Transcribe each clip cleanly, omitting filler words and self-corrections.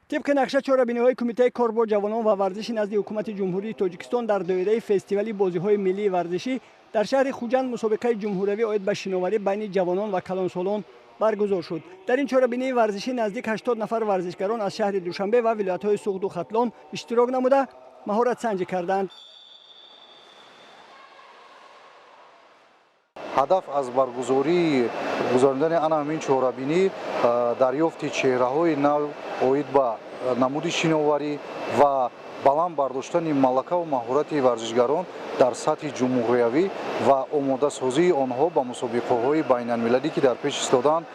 Тибқи нақша, чорабиниҳои Кумитаи кор бо ҷавонон ва варзиши назди Ҳукумати Ҷумҳурии Тоҷикистон дар доираи фестивали бозиҳои миллии варзишӣ дар шаҳри Хуҷанд мусобиқаи ҷумҳуриявӣ оид ба шиноварӣ байни ҷавонон ва калонсолон баргузор шуд. Дар ин чорабинии варзишӣ наздик 80 нафар варзишгарон аз шаҳри Душанбе ва вилоятҳои Суғду Хатлон иштирок намуда, маҳоратсанҷӣ карданд. Ҳадаф аз баргузории гузаронидани ана ҳамин чорабинӣ дарёфти чеҳраҳои нав оид ба намуди шиноварӣ ва баланд бардоштани малакаву маҳорати варзишгарон дар сатҳи ҷумҳуриявӣ ва омодасозии онҳо ба мусобиқаҳои байналмилалӣ, ки дар пеш истодаанд,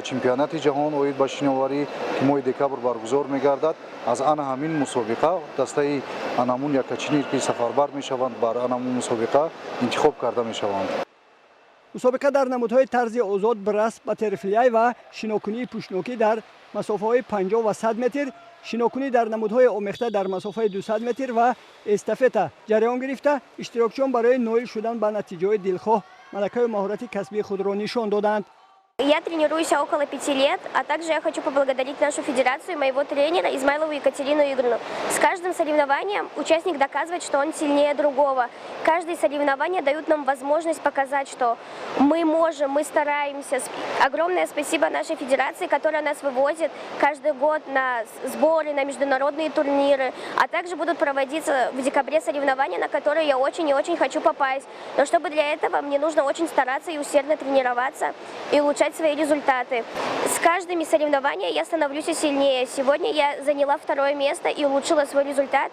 чемпионати ҷаҳон оид ба шиноварӣ, ки моҳи декабр баргузор мегардад. Аз ана ҳамин мусобиқа дастаи анамун якачинир, ки сафарбар мешаванд, бар анамун мусобиқа интихоб карда мешаванд. Мусобиқа дар намудҳои тарзи озод, брас, баттерфляй ва шинокунии пӯшнокӣ дар масофаҳои 50 ва 100 метр, шинокунӣ дар намудҳои омехта дар масофаи 200 метр ва эстафета ҷараён гирифта, иштирокчиён барои ноил шудан ба натиҷаҳои дилхоҳ малакаю маҳорати касбии худро нишон доданд. Я тренируюсь около 5 лет, а также я хочу поблагодарить нашу федерацию и моего тренера Измайлову Екатерину Игоревну. С каждым соревнованием участник доказывает, что он сильнее другого. Каждое соревнование дают нам возможность показать, что мы можем, мы стараемся. Огромное спасибо нашей федерации, которая нас вывозит каждый год на сборы, на международные турниры. А также будут проводиться в декабре соревнования, на которые я очень и очень хочу попасть. Но чтобы для этого, мне нужно очень стараться и усердно тренироваться и улучшать свои результаты. С каждыми соревнованиями я становлюсь сильнее. Сегодня я заняла второе место и улучшила свой результат.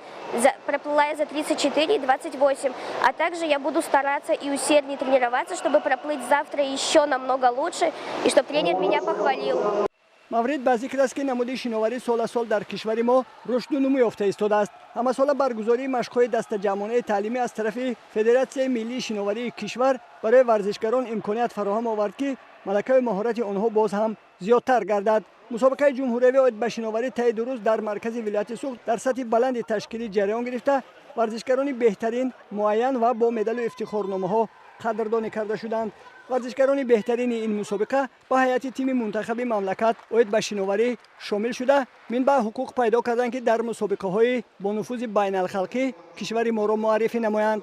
Проплыла я за 34,28. А также я буду стараться и усерднее тренироваться, чтобы проплыть завтра еще намного лучше и чтобы тренер меня похвалил. Маврид ба зикр аст, ки намуди шиноварӣ сол аз сол дар кишвари мо рушду нумӯ ёфта истодааст. Ҳамасола баргузории машқҳои дастаҷамъонаи таълимӣ аз тарафи Федератсияи миллии шиноварии кишвар барои варзишгарон имконият фароҳам овард, ки малакаю маҳорати онҳо боз ҳам зиёдтар гардад. Мусобиқаи ҷумҳуриявӣ оид ба шиноварӣ таи 2 рӯз дар маркази вилояти Суғд дар сатҳи баланди ташкилӣ ҷараён гирифта, варзишгарони беҳтарин муайян ва бо медалу ифтихорномаҳо қадрдонӣ карда шуданд. Варзишгарони беҳтарини ин мусобиқа ба ҳайати тими мунтахаби мамлакат оид ба шиноварӣ шомил шуда, минбаъд ҳуқуқ пайдо карданд, ки дар мусобиқаҳои бонуфузи байналхалқӣ кишвари моро муаррифӣ намоянд.